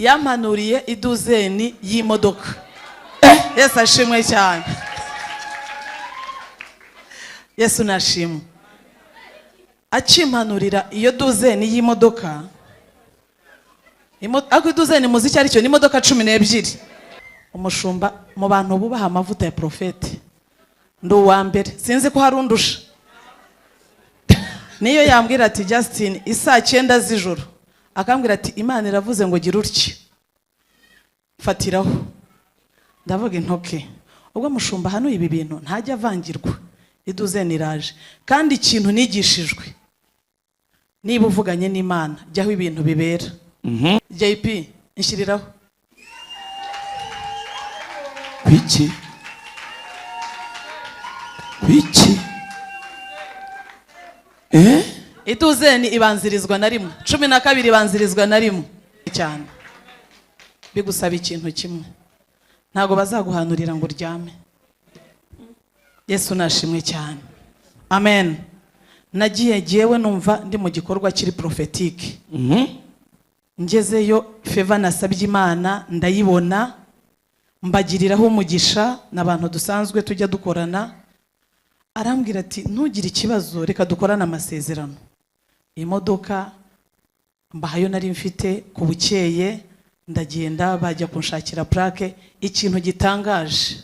Yampanuriye iduzeni y'imodoka. Yesu ashimwe cyane. Yesu nashimwe. Akimpanurira iyo duzeni y'imodoka, ariko iduzeni muzi icyo ari cyo? Ni imodoka 12. Umushumba, mu bantu bubaha amavuta ya porofeti ndi uwa mbere, sinzi ko hari undusha. Niyo yambwira ati: "Justin," isaa 9 z'ijoro akambwira ati: "Imana iravuze ngo gira utya," fatiraho. Ndavuga intoke, ubwo mushumba hano ibi bintu ntajya avangirwa. Iduzeni iraje. Kandi ikintu nigishijwe, niba uvuganye n'Imana, jyaho ibintu bibera. JP, nshyiriraho. Kwiki kwiki? Iduzeni ibanzirizwa na rimwe, 12 ibanzirizwa na rimwe cyane. Bigusaba ikintu kimwe: ntabwo bazaguhanurira ngo uryame. Yesu nashimwe cyane, amen. Nagiye jyewe numva ndi mu gikorwa kiri prophétique. Ngezeyo, faveur nasabye Imana ndayibona, mbagiriraho umugisha n'abantu dusanzwe tujya dukorana. Arambwira ati: "Ntugire ikibazo, reka dukorane amasezerano." Imodoka mbahayo nari mfite ku bukeye, ndagenda, bajya kunshakira plaque. Ikintu gitangaje,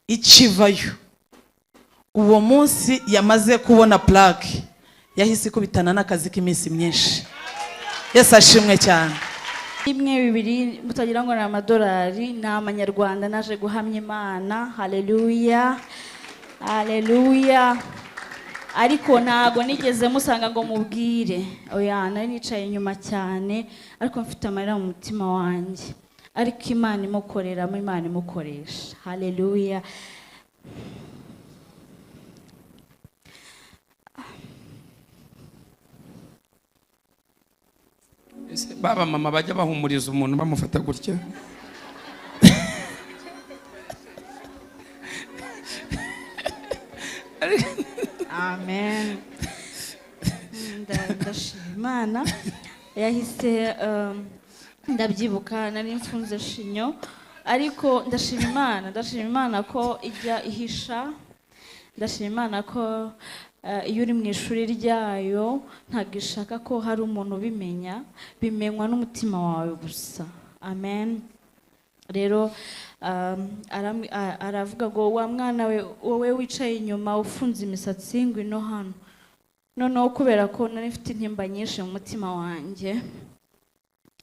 ikivayo uwo munsi yamaze kubona plaque, yahise ikubitana n'akazi k'iminsi myinshi. Yesu ashimwe cyane. Rimwe, bibiri, mutagira ngo ni amadolari, ni amanyarwanda. Naje guhamya Imana. Haleluya, haleluya. Ariko ntago nigeze musanga ngo mubwire, oya. Nari nicaye inyuma cyane, ariko mfite amarira mu mutima wanjye, ariko Imana imukoreramo, Imana imukoresha. Haleluya. Ese baba mama bajya bahumuriza umuntu bamufata gutya? Amen. Ndashima Imana. Yahise ndabyibuka nari mfunze shinyo, ariko ndashima Imana, ndashima Imana ko ijya ihisha. Ndashima Imana ko iyo uri mu ishuri ryayo ntabwo ishaka ko hari umuntu ubimenya, bimenywa n'umutima wawe gusa. Amen. Rero aravuga ngo: "Wa mwana we, wowe wicaye inyuma ufunze imisatsi, ngwino hano." Noneho kubera ko nari mfite intimba nyinshi mu mutima wanjye,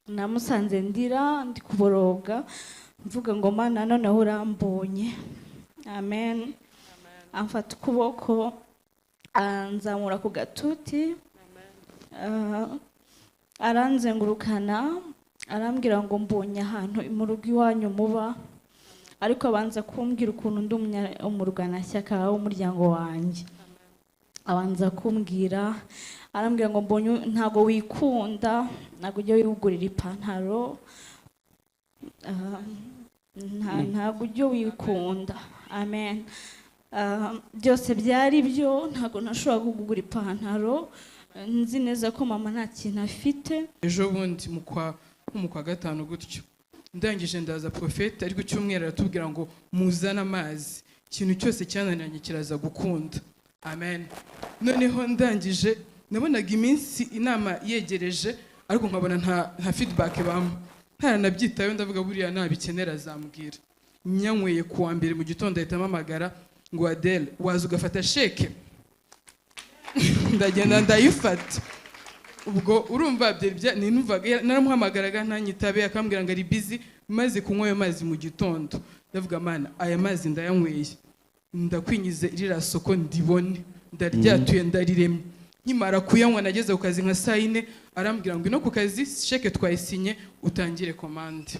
namusanze ndira, ndi kuboroga, mvuga ngo: "Mana, noneho urambonye." Amen. Amfata ukuboko, anzamura ku gatuti, aranzengurukana, arambwira ngo: "Mbonye ahantu mu rugo iwanyu muba." Ariko abanza kumbwira ukuntu ndi umurwanashyaka w'umuryango wanjye. Abanza kumbwira, arambwira ngo: "Mbonye ntabwo wikunda, ntabwo ujya wigurira ipantaro, ntabwo ujya wikunda." Amen. Byose byari byo, ntabwo nashoboraga kugura ipantaro, nzi neza ko mama nta kintu afite. Ejo bundi nko mu kwa gatanu gutyo, ndangije ndaza, profete ariko cyumweru aratubwira ngo muzane amazi, ikintu cyose cyananiranye kiraza gukunda. Amen. Noneho ndangije nabonaga iminsi inama yegereje, ariko nkabona nta feedback bampa, ntaranabyitayeho. Ndavuga buriya nabikenera azambwira. Nyanyweye ku wa mbere mu gitondo, ahita ampamagara ngo: "Adele, waza ugafata chèque?" Ndagenda ndayifata. Ubwo urumva byari ninumvaga naramuhamagaraga ntanyitabe, akambwira ngo ari busy. Maze kunywa ayo mazi mu gitondo, ndavuga: "Mana, aya mazi ndayanyweye, ndakwinyize ririya soko ndibone." Ndaryatuye, ndariremye. Nkimara kuyanywa, nageze ku kazi nka saa 4, arambwira ngo: "Ino ku kazi, chèque twayisinye, utangire komande."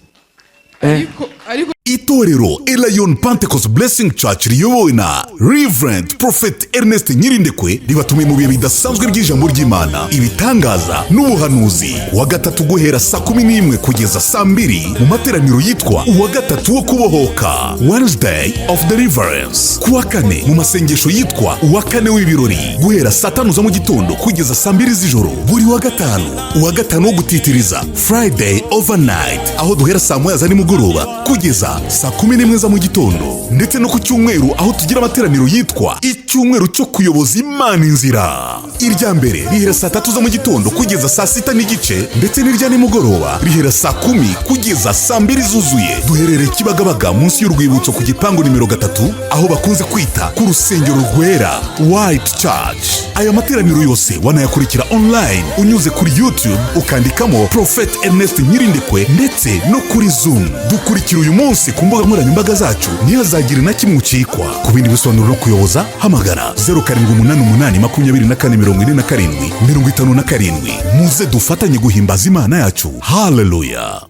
Ariko Itorero Elayon Pentecost Blessing Church riyobowe na Reverend Prophet Ernest Nyirindekwe ribatumiye mu bihe bidasanzwe by'ijambo ry'Imana, ibitangaza n'ubuhanuzi. Wa gatatu guhera saa 11 kugeza saa 2 mu materaniro yitwa uwa gatatu wo kubohoka, Wednesday of Deliverance. Ku wa kane mu masengesho yitwa uwa kane w'ibirori guhera saa 5 za mu gitondo kugeza saa 2 z'ijoro. Buri wa gatanu, uwa gatanu wo gutitiriza, Friday overnight, aho duhera saa 1 za nimugoroba kugeza saa 11 za mu gitondo. Ndetse no ku cyumweru aho tugira amateraniro yitwa icyumweru cyo kuyoboza Imana inzira. Irya mbere rihera saa 3 za mu gitondo kugeza saa 6:30, ndetse n'irya nimugoroba rihera saa 10 kugeza saa 2 zuzuye. Duherereye Kibagabaga munsi y'urwibutso ku gipangu nimero 3, aho bakunze kwita ku rusengero rwera, White Church. Aya materaniro yose wanayakurikira online unyuze kuri YouTube ukandikamo Prophet Ernest Nyirindekwe, ndetse no kuri Zoom. Dukurikira uyu munsi ku mbuga nkoranyambaga zacu, ntihazagire na kimwe ucikwa. Ku bindi bisobanuro no kuyoboza, hamagara 0788 24 47 57. Muze dufatanye guhimbaza Imana yacu. Haleluya!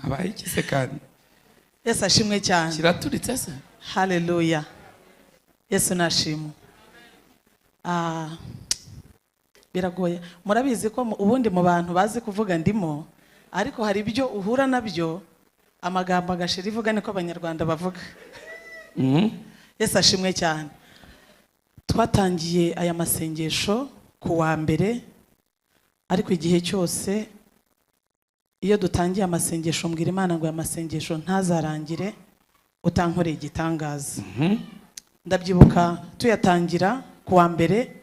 Habaye iki se kandi? Yesu ashimwe cyane. Kiraturitse se? Haleluya, Yesu nashimwe. Biragoye, murabizi ko ubundi mu bantu bazi kuvuga ndimo, ariko hari ibyo uhura nabyo amagambo agashira ivuga, niko Abanyarwanda bavuga. Yesu ashimwe cyane. Twatangiye aya masengesho ku wa mbere, ariko igihe cyose iyo dutangiye amasengesho mbwira Imana ngo aya masengesho ntazarangire utankoreye igitangaza. Ndabyibuka tuyatangira ku wa mbere,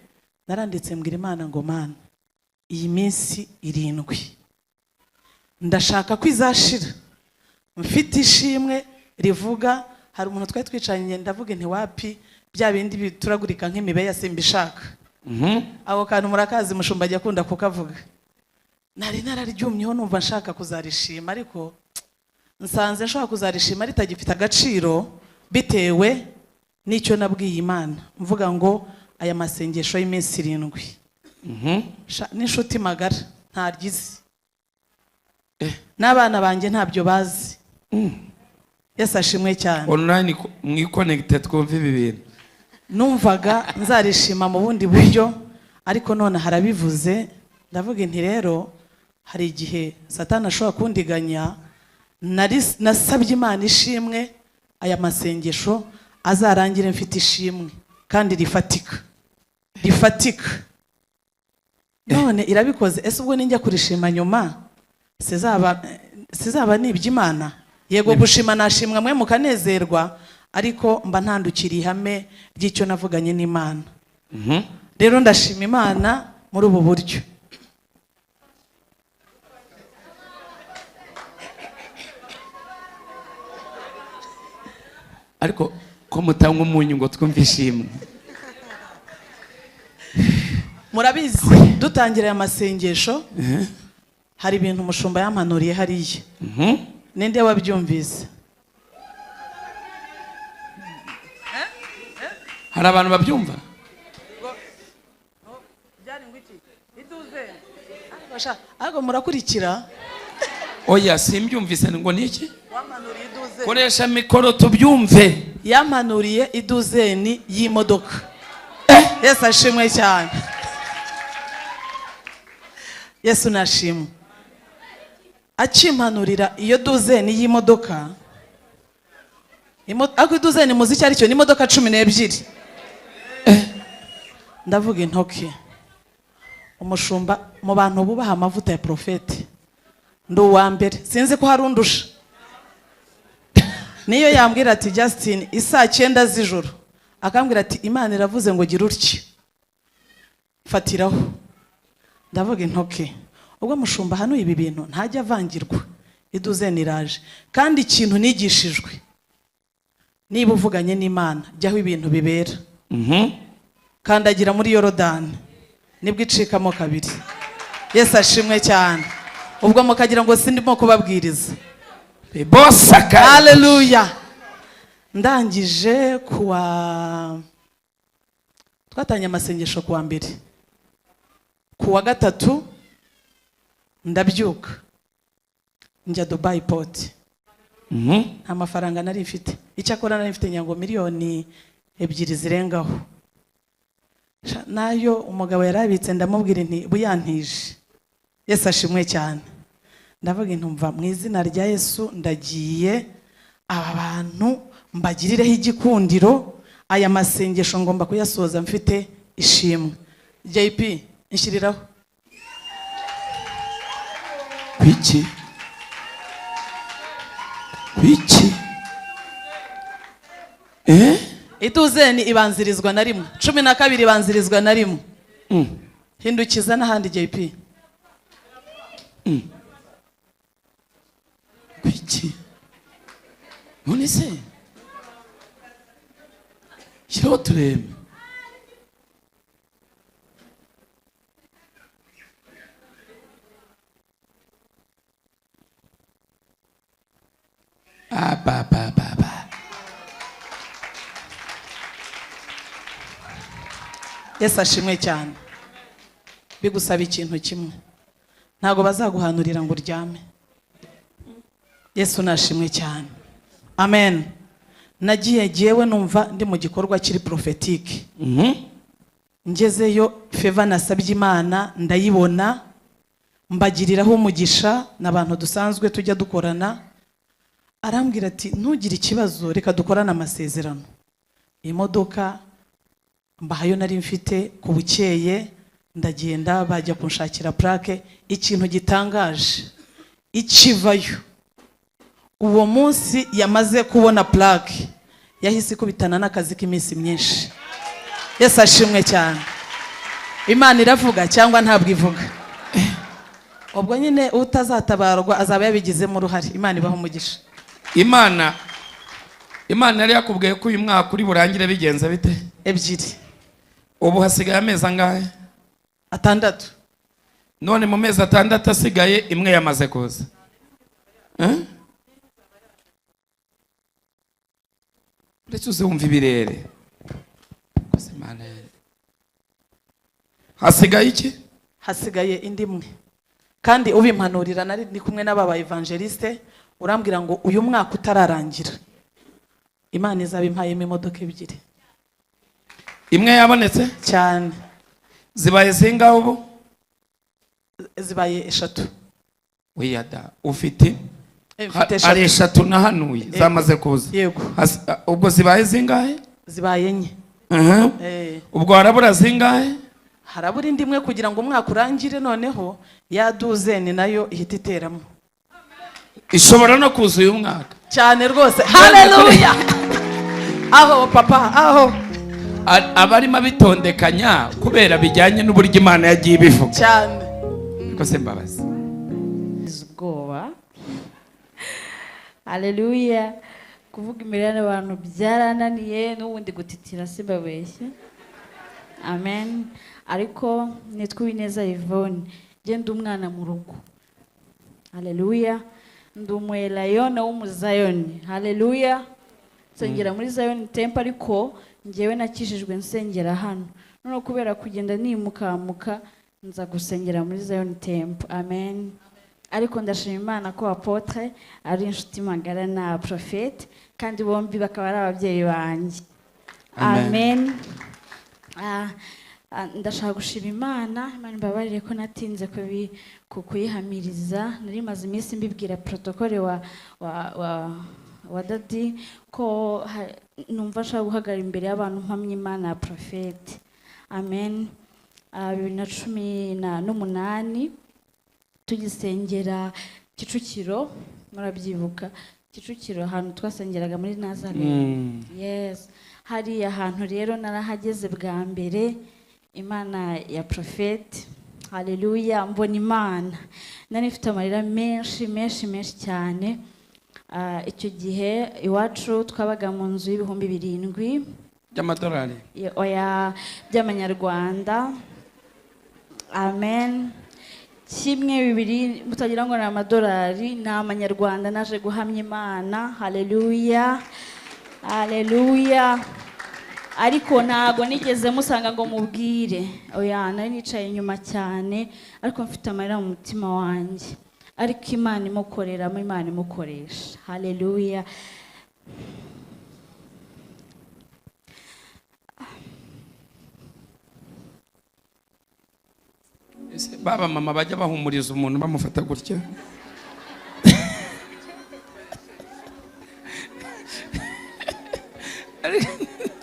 naranditse mbwira Imana ngo Mana, iyi minsi 7 ndashaka ko izashira mfite ishimwe rivuga. Hari umuntu twari twicaranye, ndavuga nti wapi, bya bindi bituragurika nk'imibeya simbishaka. Ako kantu murakazi, mushumba ajya akunda kukavuga. Nari nararyumyeho numva nshaka kuzarishima, ariko nsanze nshobora kuzarishima ritagifite agaciro bitewe n'icyo nabwiye Imana, mvuga ngo aya masengesho y'iminsi 7 n'inshuti magara ntaryizi, n'abana banjye ntabyo bazi. Yesu ashimwe cyane. Online mwikonegite twumve ibi bintu. Numvaga nzarishima mu bundi buryo, ariko none harabivuze. Ndavuga nti rero hari igihe Satani ashobora kundiganya. Nasabye Imana ishimwe, aya masengesho azarangire mfite ishimwe kandi rifatika, rifatika. None irabikoze. Ese ubwo ninjya kurishima nyuma sizaba nibye Imana? Yego, gushima nashimwa mwe mukanezerwa, ariko mba ntandukiriye ihame ry'icyo navuganye n'Imana. Rero ndashima Imana muri ubu buryo. Ariko ko mutanywa umunyu ngo twumve ishimwe? Murabizi dutangira aya masengesho hari ibintu umushumba yampanuriye hariya. Ninde wabyumvise? Hari abantu babyumva? Ariko murakurikira? Oya, simbyumvise ngo niki? Koresha mikoro tubyumve. Yampanuriye iduzeni y'imodoka. Yesu ashimwe cyane. Yesu nashimwe. Akimpanurira iyo duzeni y'imodoka, ariko iduzeni muzi icyo ari cyo? Ni imodoka 12. Ndavuga intoki, umushumba mu bantu bubaha amavuta ya profete ndi uwa mbere, sinzi ko hari undusha. Niyo yambwira ati Justin isaa 9 z'ijoro, akambwira ati Imana iravuze ngo gira utya, mfatiraho. Ndavuga intoki, ubwo mushumba hano ibi bintu ntajya avangirwa, iduzeni iraje. Kandi ikintu nigishijwe, niba uvuganye n'Imana jyaho ibintu bibera. Kandagira muri Yorodani nibwo icikamo kabiri. Yesu ashimwe cyane. Ubwo mukagira ngo sindimo kubabwiriza. Haleluya. Ndangije kuwa twatangiye amasengesho kuwa mbere, kuwa gatatu ndabyuka njya Dubai Port. Nta mafaranga nari mfite. Icyakora nari mfite nyango 2 miliyoni zirengaho. Nayo umugabo yarabitse, ndamubwira nti buyantije. Yesu ashimwe cyane. Ndavuga intumva mu izina rya Yesu, ndagiye, aba bantu mbagirireho igikundiro. Aya masengesho ngomba kuyasoza mfite ishimwe. JP, inshyiriraho. Kwiki kwiki, eh? Iduzeni ibanzirizwa na rimwe, 12 ibanzirizwa na rimwe. Hindukiza n'ahandi, JP. Kwiki? None se shyiraho turebe. Ababababa. Yesu ashimwe cyane. Bigusaba ikintu kimwe: ntabwo bazaguhanurira ngo uryame. Yesu nashimwe cyane, amen. Nagiye jyewe numva ndi mu gikorwa kiri prophétique. Ngezeyo, faveur nasabye Imana ndayibona, mbagiriraho umugisha n'abantu dusanzwe tujya dukorana. Arambwira ati: "Ntugire ikibazo, reka dukorane amasezerano." Imodoka mbahayo nari mfite ku bukeye, ndagenda, bajya kunshakira plaque. Ikintu gitangaje, ikivayo uwo munsi yamaze kubona plaque, yahise ikubitana n'akazi k'iminsi myinshi. Yesu ashimwe cyane. Imana iravuga cyangwa ntabwo ivuga? Ubwo nyine utazatabarwa azaba yabigizemo uruhare. Imana ibaha umugisha. Imana yari yakubwiye ko uyu mwaka uri burangire bigenze bite? Ebyiri. Ubu hasigaye amezi angahe? 6. None mu mezi 6 asigaye, imwe yamaze kuza. Eh? Uretse uze wumva ibirere. Gusa Imana hasigaye iki? Hasigaye indi imwe. Kandi ubimpanurira nari ndi kumwe n'aba ba évangéliste, urambwira ngo uyu mwaka utararangira Imana izaba impayemo imodoka ebyiri. Imwe yabonetse? Cyane. Zibaye zingahe ubu? Zibaye eshatu. Wiyada ufite Mfite hari eshatu. eshatu nahanuye zamaze kuza. Yego. Ubwo zibaye zingahe? Zibaye enye. Ubwo harabura zingahe? Harabura indi imwe kugira ngo umwaka urangire, noneho ya duzeni nayo ihita iteramo. Ishobora no kuza uyu mwaka. Cyane rwose, haleluya! Aho papa, aho. Abarimo abitondekanya kubera bijyanye n'uburyo Imana yagiye ibivuga. Cyane. Ariko se mbabazi. Ngize ubwoba, haleluya! Kuvuga imbere y'abantu byarananiye, n'ubundi gutitira simbabeshye, amen. Ariko nitwa Uwineza Yvonne, ngenda umwana mu rugo, haleluya. Ndi umuelayone w'umuzayoni, haleluya. Nsengera muri Zion Temple, ariko ngewe nakijijwe nsengera hano. Noneho kubera kugenda nimukamuka, nza gusengera muri Zion Temple, amen. Ariko ndashima Imana ko apôtre ari inshuti magara na prophète, kandi bombi bakaba ari ababyeyi banjye. Amen. Amen. Ndashaka gushima Imana. Imana imbabarire ko natinze kuyihamiriza. Nari maze iminsi mbibwira protocole wa daddy ko numva nshaka guhagarara imbere y'abantu mpamya Imana ya prophète, amen. 2018 tugisengera Kicukiro, murabyibuka Kicukiro ahantu twasengeraga muri Nazareth? Yes, hariya hantu rero narahageze bwa mbere. Imana ya prophète, haleluya! Mbona Imana, nari mfite amarira menshi menshi menshi cyane. Icyo gihe iwacu twabaga mu nzu y'7,000 by'amadolari? Oya, by'amanyarwanda, amen. Kimwe, bibiri, mutagira ngo ni amadolari, ni amanyarwanda. Naje guhamya Imana, haleluya, haleluya. Ariko ntago nigeze musanga ngo mubwire, oya. Nari nicaye inyuma cyane, ariko mfite amarira mu mutima wanjye. ariko Imana imukoreramo, Imana imukoresha. Haleluya. Ese baba mama bajya bahumuriza umuntu bamufata gutya?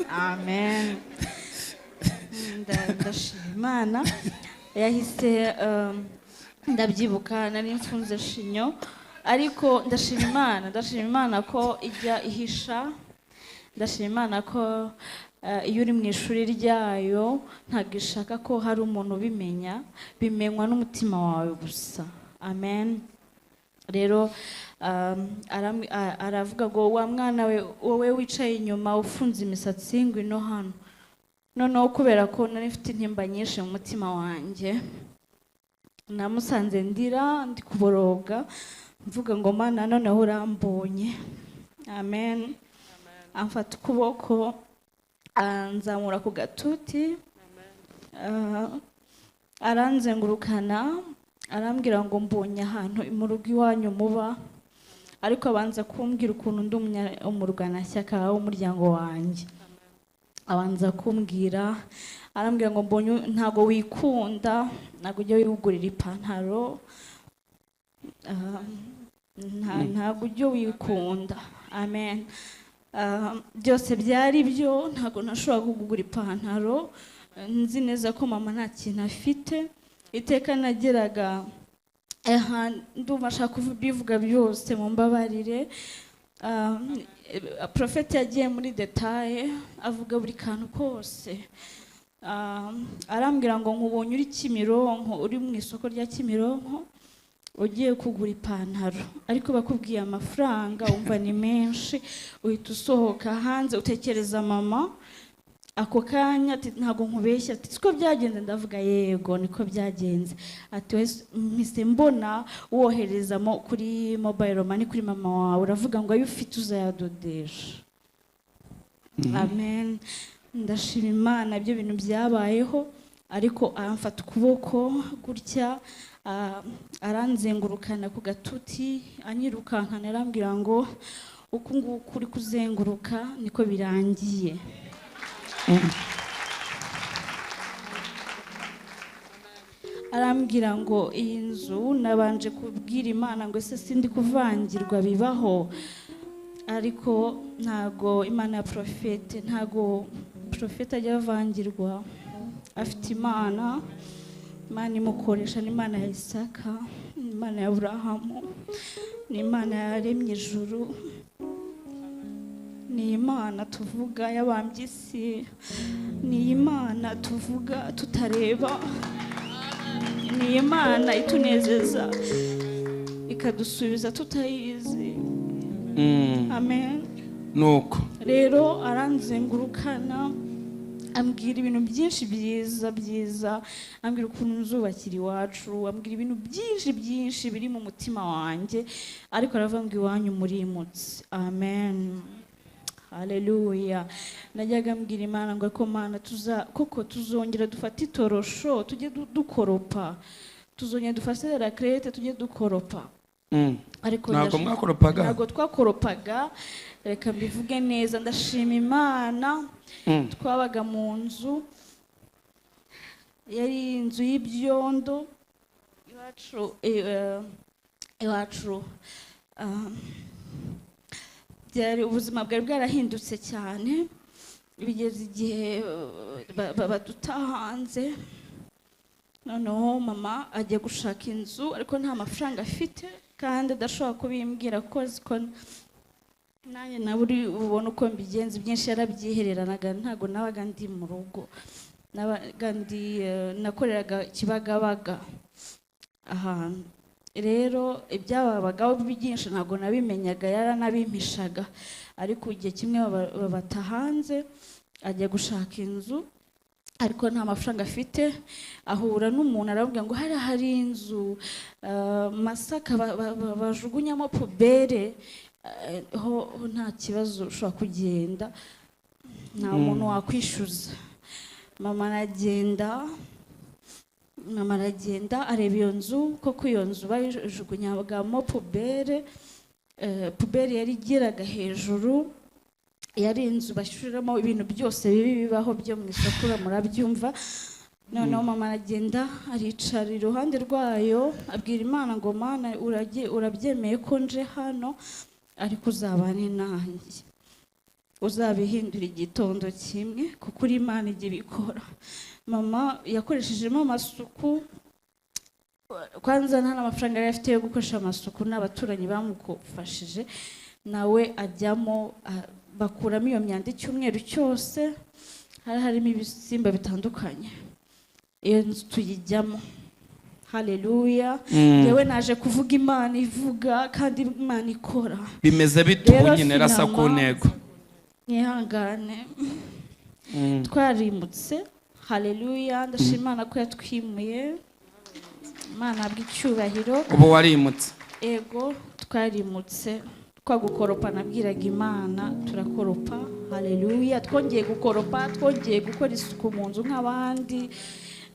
Amen. Ndashima Imana. Yahise ndabyibuka nari mfunze shinyo, ariko ndashima Imana, ndashima Imana ko ijya ihisha, ndashima Imana ko iyo uri mu ishuri ryayo ntabwo ishaka ko hari umuntu ubimenya, bimenywa n'umutima wawe gusa. Amen. Rero aravuga ngo wa mwana we, wowe wicaye inyuma ufunze imisatsi, ngwino hano. Noneho kubera ko nari mfite intimba nyinshi mu mutima wanjye, namusanze ndira, ndi kuboroga, mvuga ngo Mana noneho urambonye. Amen. Amfata ukuboko anzamura ku gatuti, aranzengurukana, arambwira ngo mbonye ahantu mu rugo iwanyu muba, ariko abanza kumbwira ukuntu ndi umurwanashyaka w'umuryango wanjye. Abanza kumbwira, arambwira ngo mbonye ntago wikunda, ntago ujya wigurira ipantaro, ntago ujya wikunda. Amen. Byose byari byo, ntago nashobora kugura ipantaro, nzi neza ko mama nta kintu afite. Iteka nageraga ndumva ashaka kubivuga byose, mumbabarire. Profeti yagiye muri detaye avuga buri kantu kose. Arambwira ngo nkubonye uri Kimironko, uri mu isoko rya Kimironko ugiye kugura ipantaro, ariko bakubwiye amafaranga wumva ni menshi, uhita usohoka hanze utekereza mama ako kanya. Ati ntabwo nkubeshya, ati siko byagenze? Ndavuga yego niko byagenze. Ati mpise mbona woherezamo kuri mobile money kuri mama wawe, uravuga ngo ayo ufite uzayadodesha. Amen. Ndashima Imana ibyo bintu byabayeho, ariko aramfata ukuboko gutya, aranzengurukana ku gatuti, anyirukankana, arambwira ngo uku nguku uri kuzenguruka niko birangiye. Arambwira ngo iyi nzu nabanje kubwira Imana ngo ese sindi kuvangirwa bibaho, ariko ntago Imana ya profete, ntago profete ajya avangirwa, afite Imana, Imana imukoresha, ni Imana ya Isaka, ni Imana ya Aburahamu, ni Imana yaremye ijuru, ni Imana tuvuga yabambye isi, ni Imana tuvuga tutareba, ni Imana itunezeza ikadusubiza tutayizi. Amen. Nuko rero aranzengurukana, ambwira ibintu byinshi byiza byiza, ambwira ukuntu nzubakira iwacu, ambwira ibintu byinshi byinshi biri mu mutima wanjye, ariko aravuga ngo iwanyu murimutse. Amen. Haleluya. Najyaga mbwira Imana ngo ariko Mana koko tuzongera dufate itorosho tujye dukoropa, tuzongera dufate raclette tujye dukoropa. Ariko ntabwo mwakoropaga, ntabwo twakoropaga, reka mbivuge neza. Ndashima Imana. Twabaga mu nzu, yari inzu y'ibyondo iwacu. Byari ubuzima bwari bwarahindutse cyane, bigeze igihe baduta hanze. Noneho mama ajya gushaka inzu, ariko nta mafaranga afite kandi adashobora kubimbwira kuko azi ko nanjye nawe uri ubona uko mbigenza, byinshi yarabyihereranaga, ntabwo nabaga ndi mu rugo, nabaga ndi nakoreraga Kibagabaga ahantu. Rero ibyababagaho byinshi ntabwo nabimenyaga, yaranabimpishaga, ariko igihe kimwe babata hanze ajya gushaka inzu, ariko nta mafaranga afite. Ahura n'umuntu arabwira ngo hari inzu Masaka bajugunyamo pubere, ho nta kibazo ushobora kugenda, nta muntu wakwishyuza. Mama aragenda Mama aragenda areba iyo nzu, koko iyo nzu bayijugunyagamo poubelle. Poubelle yari igeraga hejuru, yari inzu bashyiramo ibintu byose bibi bibaho byo mu isoko, murabyumva. Noneho mama aragenda aricara iruhande rwayo, abwira Imana ngo: "Mana, urabyemeye ko nje hano, ariko uzabane nanjye, uzabihindura igitondo kimwe, kuko uri Imana ijya ibikora." Mama yakoreshejemo amasuku. Kwanza nta n'amafaranga yari afite yo gukoresha amasuku, n'abaturanyi bamufashije, nawe ajyamo, bakuramo iyo myanda. Icyumweru cyose hari harimo ibisimba bitandukanye. Iyo nzu tuyijyamo. Haleluya! Yewe, naje kuvuga Imana ivuga kandi Imana ikora. Bimeze bite ubu? Rero Nyine rasa ku finalement, ntego. Mwihangane, twarimutse. Haleluya! Ndashima Imana ko yatwimuye. Imana ahabwa icyubahiro. Ubu warimutse? Ego, twarimutse. Twagukoropa, nabwiraga Imana, turakoropa. Haleluya! Twongeye gukoropa, twongeye gukora isuku mu nzu nk'abandi.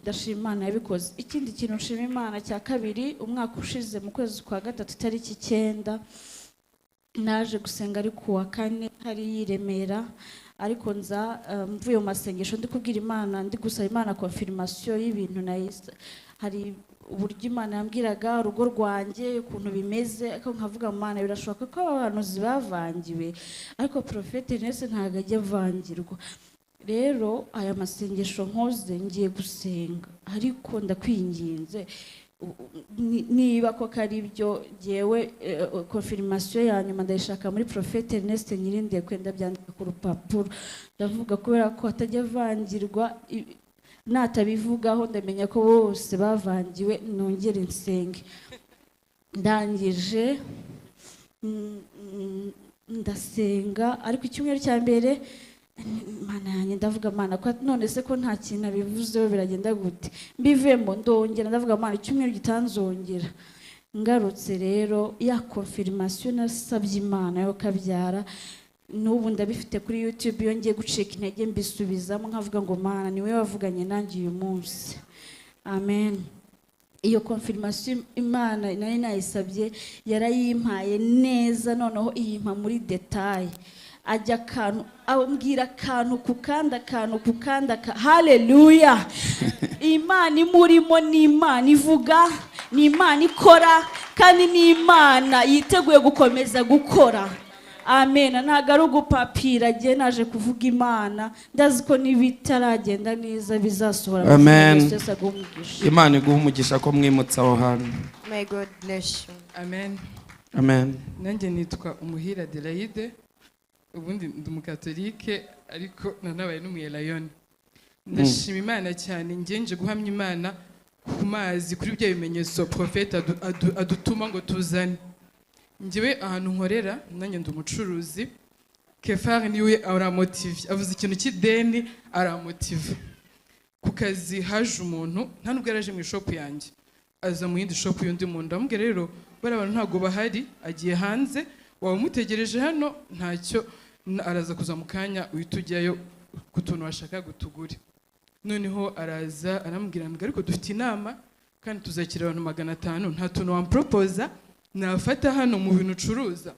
Ndashima Imana yabikoze. Ikindi kintu nshima Imana cya kabiri, umwaka ushize mu kwezi kwa gatatu, itariki 9, naje gusenga ari ku wa kane hariya i Remera, ariko nza mvuye mu masengesho ndi kubwira Imana, ndi gusaba Imana confirmation y'ibintu nayise. Hari uburyo Imana yambwiraga urugo rwanjye ukuntu bimeze, ariko nkavuga: "Mana, birashoboka ko aba bahanuzi bavangiwe, ariko Prophète Ernest ntabwo ajya avangirwa. Rero aya masengesho nkoze, ngiye gusenga, ariko ndakwinginze, niba koko ari byo, ngewe confirmation ya nyuma ndayishaka muri Prophète Ernest Nyirindekwe." Ndabyandika ku rupapuro, ndavuga kubera ko atajya avangirwa, natabivugaho ndamenya ko bose bavangiwe, nongere nsenge. Ndangije ndasenga, ariko icyumweru cya mbere, Mana yanjye, ndavuga: "Mana, ko none se ko nta kintu abivuzeho, biragenda gute?" Mbivemo, ndongera ndavuga: "Mana, icyumweru gitanzongera." Ngarutse rero, ya confirmation nasabye Imana yo kabyara, n'ubu ndabifite kuri YouTube. Iyo ngiye gucika intege mbisubizamo, nkavuga ngo: "Mana, niwe wavuganye nanjye uyu munsi." Amen. Iyo confirmation Imana nari nayisabye yarayimpaye neza, noneho iyimpa muri détail, ajya akantu ambwira akantu ku kandi, akantu ku kandi. Haleluya! Imana imurimo ni Imana ivuga, ni Imana ikora, kandi ni Imana yiteguye gukomeza gukora. Amen. Ntabwo ari ugupapira, agiye naje kuvuga Imana. Ndazi ko n'ibitaragenda neza bizasohora. Amen. Yesu Yesu aguhe umugisha. Imana iguhe umugisha ko mwimutse aho hantu. May God bless you. Amen. Amen. Nanjye nitwa Umuhira Adelaide. Ubundi ndi umukatolike, ariko nanabaye n'umuyerayoni. Ndashima Imana cyane. Ngenje guhamya Imana ku mazi, kuri bya bimenyetso prophète adutuma ngo tuzane. Njyewe ahantu nkorera, nanjye ndi umucuruzi. Kefari niwe aramotive, avuze ikintu cy'ideni aramotiva. Ku kazi haje umuntu, nta nubwo yaraje mu ishop yanjye, aza mu yindi shop y'undi muntu. Ndamubwira: "Rero bariya bantu ntabwo bahari, agiye hanze, waba umutegereje hano ntacyo, araza kuza mu kanya, uhita ujyayo ku tuntu washaka gutugure." Noneho araza, arambwira ngo: "Ariko dufite inama kandi tuzakira abantu 500, nta tuntu wamporopoza nafata hano mu bintu ucuruza?"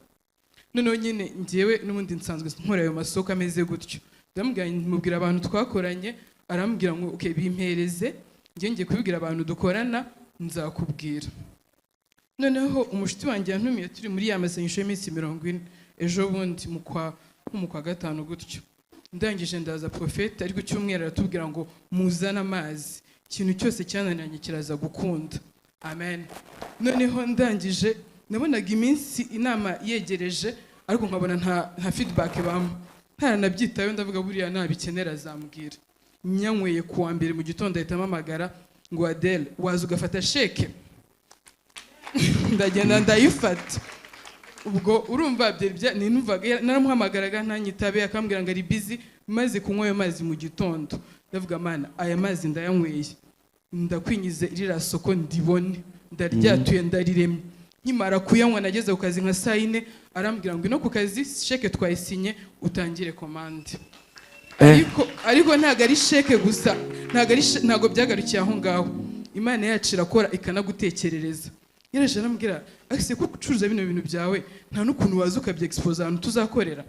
Noneho nyine ngewe n'ubundi nsanzwe nkora ayo masoko ameze gutyo. Ndamubwira, mubwira abantu twakoranye. Arambwira ngo: "Okay, bimpereze, njye ngiye kubibwira abantu dukorana, nzakubwira." Noneho umushuti wanjye yantumiye, turi muri ya masengesho y'iminsi 40, ejo bundi mu kwa nko mu kwa gatanu gutyo. Ndangije ndaza, prophète ariko cyumweru aratubwira ngo muzane amazi, ikintu cyose cyananiranye kiraza gukunda. Amen. Noneho ndangije nabonaga iminsi inama yegereje, ariko nkabona nta feedback bampa, ntaranabyitayeho. Ndavuga: "Buriya nabikenera azambwira." Nyanyweye ku wa mbere mu gitondo, ahita ampamagara ngo: "Adele, waza ugafata chèque?" Ndagenda ndayifata. Ubwo urumva byari ninumvaga naramuhamagaraga ntanyitabe, akambwira ngo ari busy. Maze kunywa ayo mazi mu gitondo, ndavuga: "Mana, aya mazi ndayanyweye, ndakwinyize ririya soko ndibone, ndaryatuye, ndariremye." Nkimara kuyanywa, nageze ku kazi nka saa 4, arambwira ngo: "Ino ku kazi chèque twayisinye, utangire komande." Ariko ntabwo ari chèque gusa, ntabwo byagarukiye aho ngaho. Imana yacu irakora ikanagutekerereza. Yaraje arambwira ese ko gucuruza bino bintu byawe nta n'ukuntu waza ukabyexposa ahantu tuzakorera.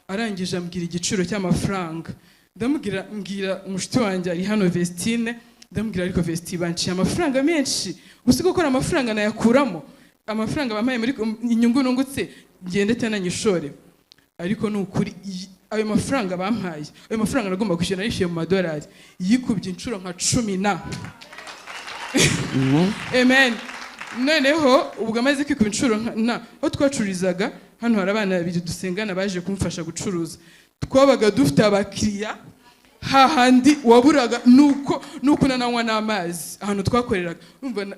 Arangije ambwira igiciro cy'amafaranga, ndamubwira, mbwira umushuti wanjye ari hano Vestine, ndamubwira ariko Vestine, banciye amafaranga menshi gusa gukora amafaranga nayakuramo amafaranga bampaye muri inyungu nungutse ngende tananyishore. Ariko ni ukuri ayo mafaranga bampaye, ayo mafaranga nagomba kwishyura, narishyuye mu madolari, yikubye inshuro nka 10 na. Amen. Noneho ubwo amaze kwikuba inshuro na, aho twacururizaga hano hari abana babiri dusengana baje kumfasha gucuruza, twabaga dufite abakiriya hahandi waburaga nuko unananywa n'amazi ahantu twakoreraga. Urumva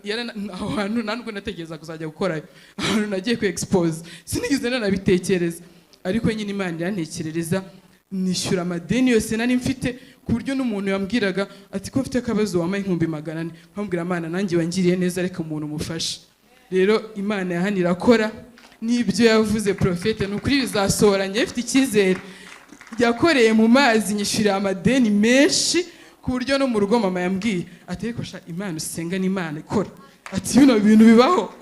aho hantu nta nubwo natekereza kuzajya gukorayo, ahantu nagiye ku expose sinigeze nanabitekereza. Ariko nyine Imana irantekerereza, nishyura amadeni yose nari mfite, ku buryo n'umuntu yambwiraga ati ko mfite akabazo wampaye 400,000, nkamubwira Imana nanjye wangiriye neza, reka umuntu umufashe. Rero Imana ya hano irakora n'ibyo yavuze profete ni ukuri bizasohora, njye mfite icyizere. Yakoreye mu mazi, nyishyurira amadeni menshi, ku buryo no mu rugo mama yambwiye ati ariko sha Imana usenga ni Imana ikora, ati bino bintu bibaho.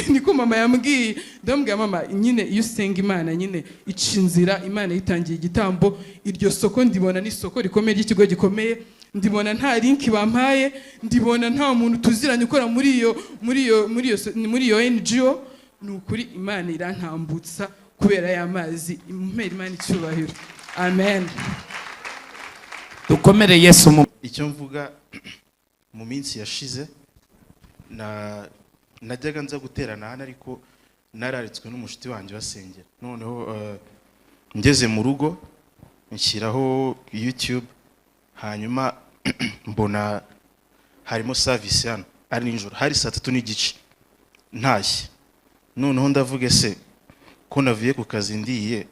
Niko mama yambwiye. Ndamubwira mama nyine iyo usenga Imana nyine ica inzira, Imana yitangiye igitambo. Iryo soko ndibona ni isoko rikomeye ry'ikigo gikomeye, ndibona nta link bampaye, ndibona nta muntu tuziranye ukora muri iyo NGO. Ni ukuri Imana irantambutsa kubera ya mazi. Impera Imana icyubahiro. Amen. Dukomere Yesu mu Icyo mvuga, mu minsi yashize na najyaga nza guterana hano, ariko nararitswe n'umushuti wanjye basengera. Noneho ngeze mu rugo nshyiraho YouTube, hanyuma mbona harimo service hano, ari nijoro, hari saa 3:30 ntashye. Noneho ndavuga ese ko navuye ku kazi ndiye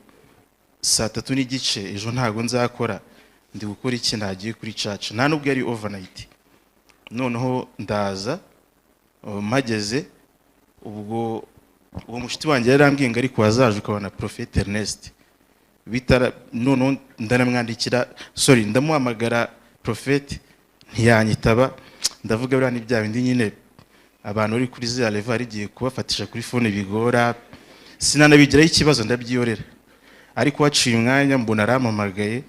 saa 3:30, ejo ntago nzakora, ndi gukora iki? Nagiye kuri church, nta nubwo yari overnight. Noneho ndaza, mpageze ubwo uwo mushuti wanjye yarambwiye ngo ariko wazaje ukabona Prophet Ernest bitara. Noneho ndanamwandikira, sorry, ndamuhamagara Prophet ntiyanyitaba. Ndavuga buriya ni bya bindi nyine abantu bari kuri ziriya level hari igihe kubafatisha kuri phone bigora. Sinanabigiraho ikibazo, ndabyiyorera. Ariko haciye umwanya mbona arampamagaye,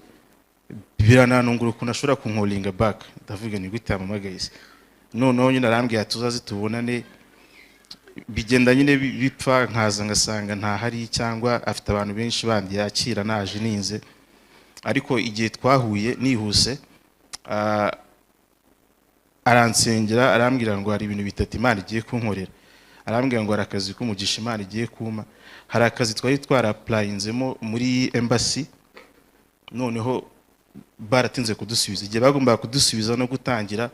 birananungura ukuntu ashobora kuncallinga back. Ndavuga ni gute yampamagaye se? Noneho nyine arambwira ati uzaze tubonane. Bigenda nyine bipfa, nkaza ngasanga ntahari cyangwa afite abantu benshi bandi yakira, naje ninze. Ariko igihe twahuye nihuse, aransengera, arambwira ngo hari ibintu bitatu Imana igiye kunkorera. Arambwira ngo hari akazi k'umugisha Imana igiye kumpa, hari akazi twari twarapplyinzemo muri embassy, noneho baratinze kudusubiza igihe bagombaga kudusubiza no gutangira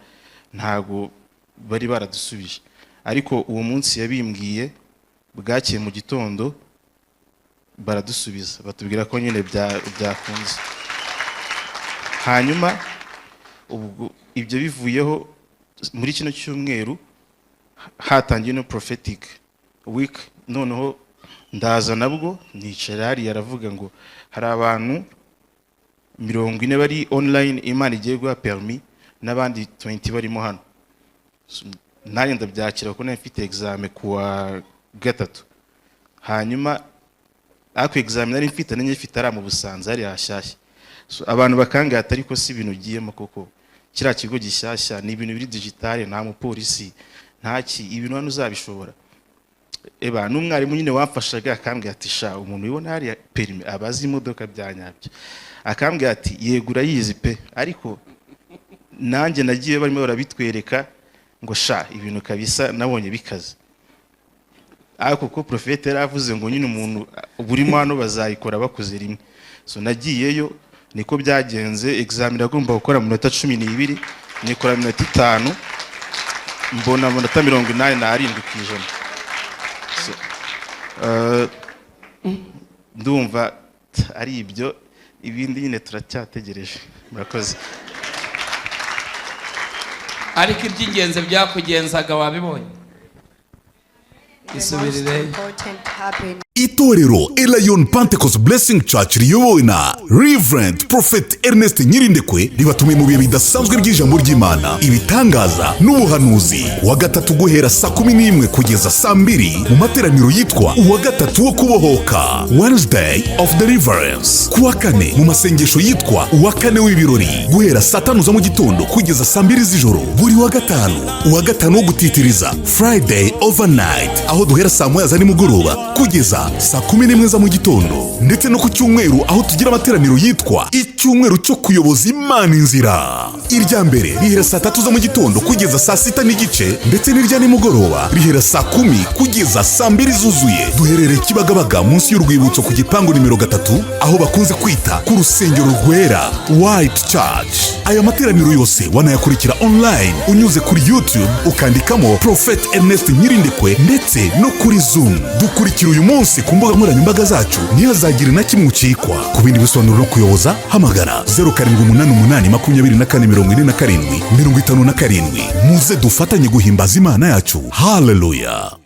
ntago bari baradusubije. Ariko uwo munsi yabimbwiye bwakeye mu gitondo baradusubiza, batubwira ko nyine byakunze. Hanyuma ubwo ibyo bivuyeho, muri kino cyumweru hatangiye no prophetic week. Noneho ndaza nabwo nicara hariya, aravuga ngo hari abantu 40 bari online Imana igiye guha permis n'abandi 20 barimo hano. So, nanjye ndabyakira kuko nari mfite examen ku wa gatatu. Hanyuma ariko examen nari mfite nari mfite ari mu Busanza hari hashyashya. So, abantu bakangata ariko si ibintu ugiyemo koko, kiriya kigo gishyashya ni ibintu biri digitale, nta mupolisi, ntaki, ibintu hano uzabishobora? Eba n'umwarimu nyine wamfashaga akambwira ati sha umuntu ubona hariya permis aba azi imodoka bya nyabyo. Akambwira ati yego urayizi pe, ariko nanjye nagiye barimo barabitwereka ngo sha ibintu kabisa nabonye bikaze. Ariko kuko profete yari avuze ngo nyine umuntu burimo hano bazayikora bakoze rimwe, so nagiyeyo niko byagenze. Examen agomba gukora mu minota 12, nikora mu minota 5, mbona amanota 87%. So, ndumva ari ibyo, ibindi nyine turacyategereje. Murakoze. Ariko iby'ingenzi byakugenzaga wabibonye. The most Isubirireyo. important happened. Itorero Elayon Pentecost Blessing Church riyobowe na Reverend Prophet Ernest Nyirindekwe ribatumiye mu bihe bidasanzwe by'ijambo ry'Imana, ibitangaza n'ubuhanuzi. Wa gatatu guhera saa 11 kugeza saa 2 mu materaniro yitwa uwa gatatu wo kubohoka, Wednesday of Deliverance. Ku wa kane mu masengesho yitwa uwa kane w'ibirori guhera saa 5 za mu gitondo kugeza saa 2 z'ijoro. Buri wa gatanu, uwa gatanu wo gutitiriza, Friday overnight, aho duhera saa 1 za nimugoroba kugeza saa 11 za mu gitondo. Ndetse no ku cyumweru aho tugira amateraniro yitwa icyumweru cyo kuyoboza Imana inzira. Irya mbere rihera saa 3 za mu gitondo kugeza saa 6:30, ndetse n'irya nimugoroba rihera saa 10 kugeza saa 2 zuzuye. Duherereye Kibagabaga, munsi y'urwibutso, ku gipangu nimero 3, aho bakunze kwita ku rusengero rwera, White Church. Aya materaniro yose wanayakurikira online unyuze kuri YouTube ukandikamo Prophet Ernest Nyirindekwe, ndetse no kuri Zoom. Dukurikira uyu munsi ku mbuga nkoranyambaga zacu, ntihazagire na kimwe ucikwa. Ku bindi bisobanuro no kuyoboza, hamagara 0788 24 47 57. Muze dufatanye guhimbaza Imana yacu. Haleluya!